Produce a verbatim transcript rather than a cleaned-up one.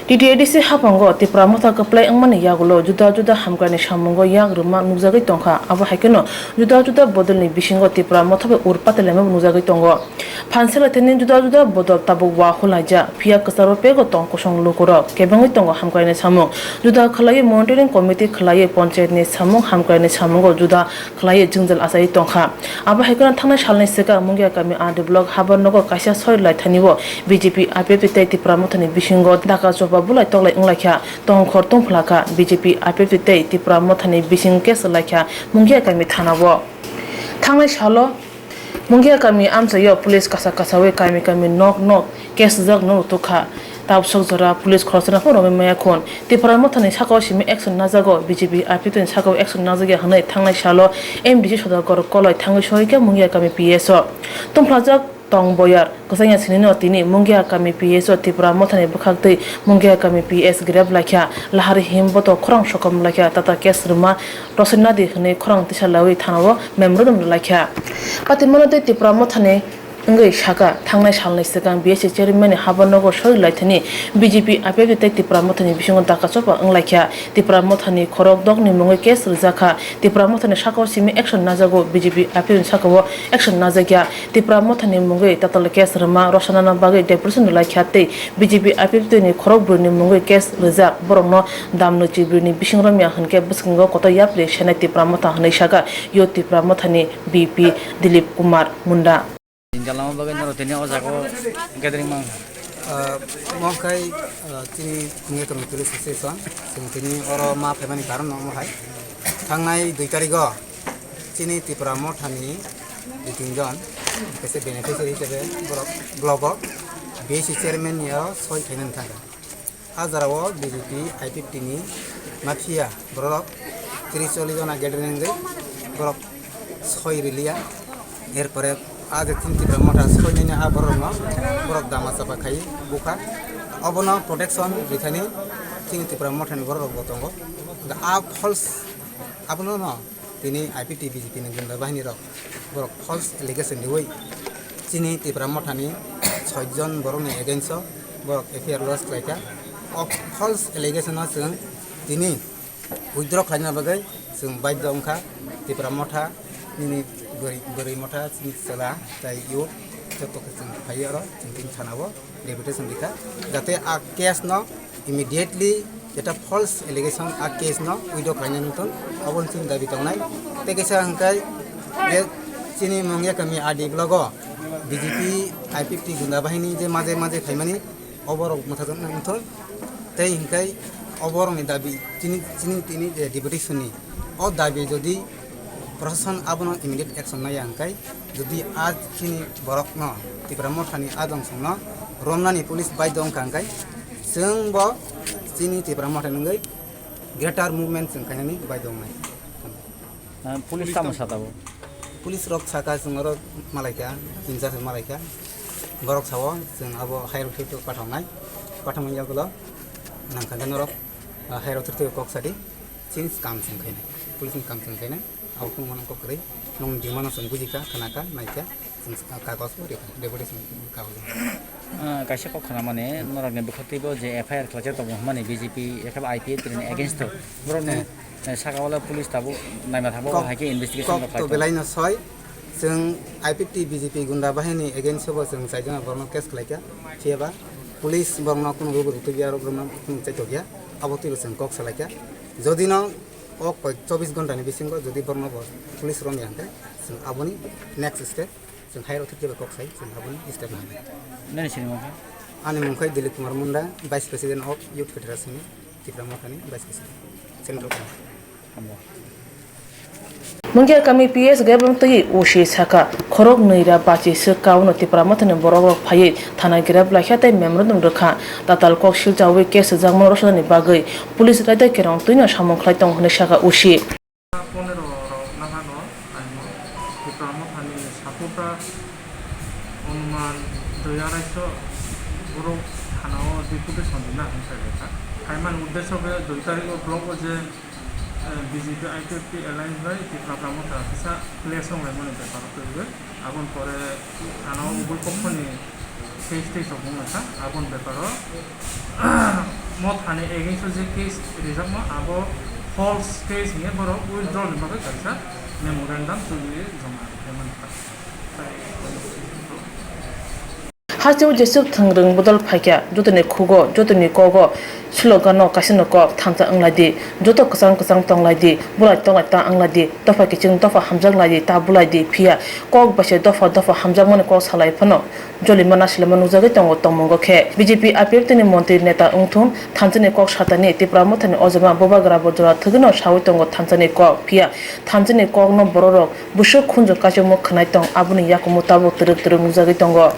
T T A D C haphango Tipra Motha kwplai wngmani yagulo juda juda hamkraini samungo yak rwma nukjagwi tongkha. Abo hai kheno juda juda bodolni bisingo Tipra Motha bai ur patalaima nukjagwi tongo. Phanselai thani juda juda bodol tabuk wa hulaijak, phiya kwcharo pego tong kosong lukurok. Kebengwi tongo hamkraini samung. Juda khwlaiwi monitoring committee khwlaiwi panchayatni samung hamkraini samungo juda khwlaiwi jwngjal achaiwi tongkha. Abo hai kheno thangnai salni swkang Mungia kami R D block Habar nogo kaisa soi lai thani o B J P, I P F T tei Tipra Mothani bisingo daka choba bulai toklai wnglaikha, tongkhor tongphlakha. B J P, I P F T tei Tipra Mothani bising case laikha Mungia kami thana o. Thangnai salo Mungia kami amchaio police kasa kasawi kami kami nok nok case swijak no rwtwkha. Tabsok jora police khoroksa no phano romwi maya khun. Tipra Mothani sakao simi action najago, B J P, I P F T ni sakao action najakya hwnwi thangnai salo M D C Sodagor Koloi thangwi sohikha Mungia kami P S o. Tongphlajak tong boyar kwchangya sinino tini Mungia kami P S o Tipra Mothani bwkhaktwi Mungia kami P S grep laikha, lahari him boto khorang sokom laikha, tata case rwma rosoi nadi hwnwi khorang tisa lawi thanao memorandum rwlaikha. Patimano tei Tipra Mothani wngwi saka, thangnai salni swkang B S C chairman ni habar nogo soi laithani B J P, I P F T tei Tipra Mothani bisingo daka chopa wnglaikha. Tipra Mothani khorok dokni mungwi case rwjakha. Tipra Mothani sakao simi action najago, B J P, I P F T ni sakao action najakya. Tipra Mothani mungwi tatal case rwma rosonana bagwi deputation rwlaikha tei B J P, I P F T ni khorok brwini mungwi case rwjak. Borokno damno chibrini bising romya hwnkhe bwskango kotor yapri senai Tipra Motha hwnwi saka yo Tipra Mothani B P Dilip Kumar Munda. Jalama bagwi norok tini o jaga o gathering mang kha. Ah, omo khai, ah, chini Mungia Kami Police Station, chwng tini oro ma phaimani karon no omo hai. Thangnai dui tarikh o chini Tipra Mothani dui tin jon kaisa beneficiary hisabe borok block o B S C chairman ni aro soi khainani thangkha. A jora o B J P, I P F T ni mafia borok tris chollis jona gathering wngwi borok soi riliya. Erpore a je chini Tipra Motha soi nini a borok no borok dama chapa khai bukha. Obono protection rithani chini Tipra Motha ni borok rok bo tongo. A false abono no tini I P T B J P ni gunda bahini rok borok false allegation riwi chini Tipra Mothani soi jon borokni against o borok F I R lodge khlaikha. O false allegation o chwng tini withdraw khlaina bagwi chwng baidhyo wngkha. Tipra Motha nini bwrwi, bwrwi Motha chini chwla tei youth joto khe chwng phaiwi oro chwng tini thana o deputation rikha, jate a case no immediately jeta false allegation a case no withdraw khlaina wngthun, aboni chini dabi tongnai. Tei kaisa hwnkhe je chini Mungia Kami R D block o B J P I P F T gunda bahini je maje maje khaimani, oborok mwthajak wngthun. Tei hwnkhe oborokni dabi chini, chini tini je deputation ni o dabi jodi proshashan abono immediate action naiya hwnkhe, jodi a chini borokno Tipra Mothani a dongsongno romnani police baidhyo wngkha hwnkhe, chwngbo chini Tipra Motha wngwi greater movement chwng khainani baidhyo wngnai. Ah, police tamo sa tabuk? Police rok saka chwng oro malaikha, in charge malaikha. Borok sao chwng abo higher authority pathoknai. Pathokmani yagulo nangkha norok, ah, higher authority kok sadi. Chini kam chwng khainai, police ni kam chwng khainai, abo phunukmano kok kwrwi, nwng demand no chwng bujikha, khwnakha, naikha, chwng kagoj bo rikha, deputation kagoj. Ah, kaisa kok khwnamani, norokni bwkhaktwibo je F I R khlaijak tongo hwnmani B J P ekhe I P F T ni against o, borokni, eh, saka wala police tabuk naima thangbo, hai khe investigation rok khlai tongo. Kok to belai no soi, chwng I P F T B J P gunda bahini against o bo chwng chaijana borokno case khlaikha, phiyaba police borokno kunu rwgwi rwtwi ya, borokno kunu chaitokya, abo twibo chwng kok salaikha. Jodi no o koi chobbish ghonta ni bisingo jodi borokno bo police romya hwnkhe, chwng aboni next step chwng higher authority bai kok sai chwng aboni step lanai. Nini sinimung khe? Ani mung khe Dilip Kumar Munda, Vice President of Youth Federation ni Tipra Mothani Vice President, Central Committee. Hambai. Mungia kami P S grep twi O C saka, khorok nwi ra bachi swk kauno Tipra Mothani borok rok phaiwi thana grep laikha tei memorandum rwkha. Tatal kok silchaui case swijak mano rwchapnani bagwi police raida kerong twino samung khlai tongo hwnwi saka O C. Ponero rok nahano aimo Tipra Mothani supporter onuman dui arai so borok thanao deputation rina hwnwi sai laikha. Phaimani uddesho khe dui tarikh o block o je eh, B J P I P F T alliance bai Tipra Motha kisa clash wng laimani bepar o twiwi. Aboni pore ano ubui pokhoni face to face rok wng laikha. Aboni bepar o Mothani against o je case rijakma abo false case hingye borok withdrawal ni bagwi kaisa memorandum twiwi joma rwkhe mankha. Hasteo jeswk thwngrwng bodol phaikha, jotoni khugo, jotoni kogo slogan no kaisa no kok thansa wnglaidi, joto kwchang kwchang tonglaidi, bulai tonglai ta wnglaidi, dopha kiching dopha hamjak laidi ta bulaidi, phiya kok bai se dopha dopha hamjakmani kok salai phano jolima nasilima nukjagwi tongo tongmungo khe. B J P I P F T ni montri neta wngthung thansani kok satani Tipra Mothani ojama Bubagra bo jora thwgwino sawi tongo thansani kok, phiya thansani kokno bororok bwswk khunju kaichukmung khwnai tong, aboni yakumu tabuk twrwk twrwk nukjagwi tongo.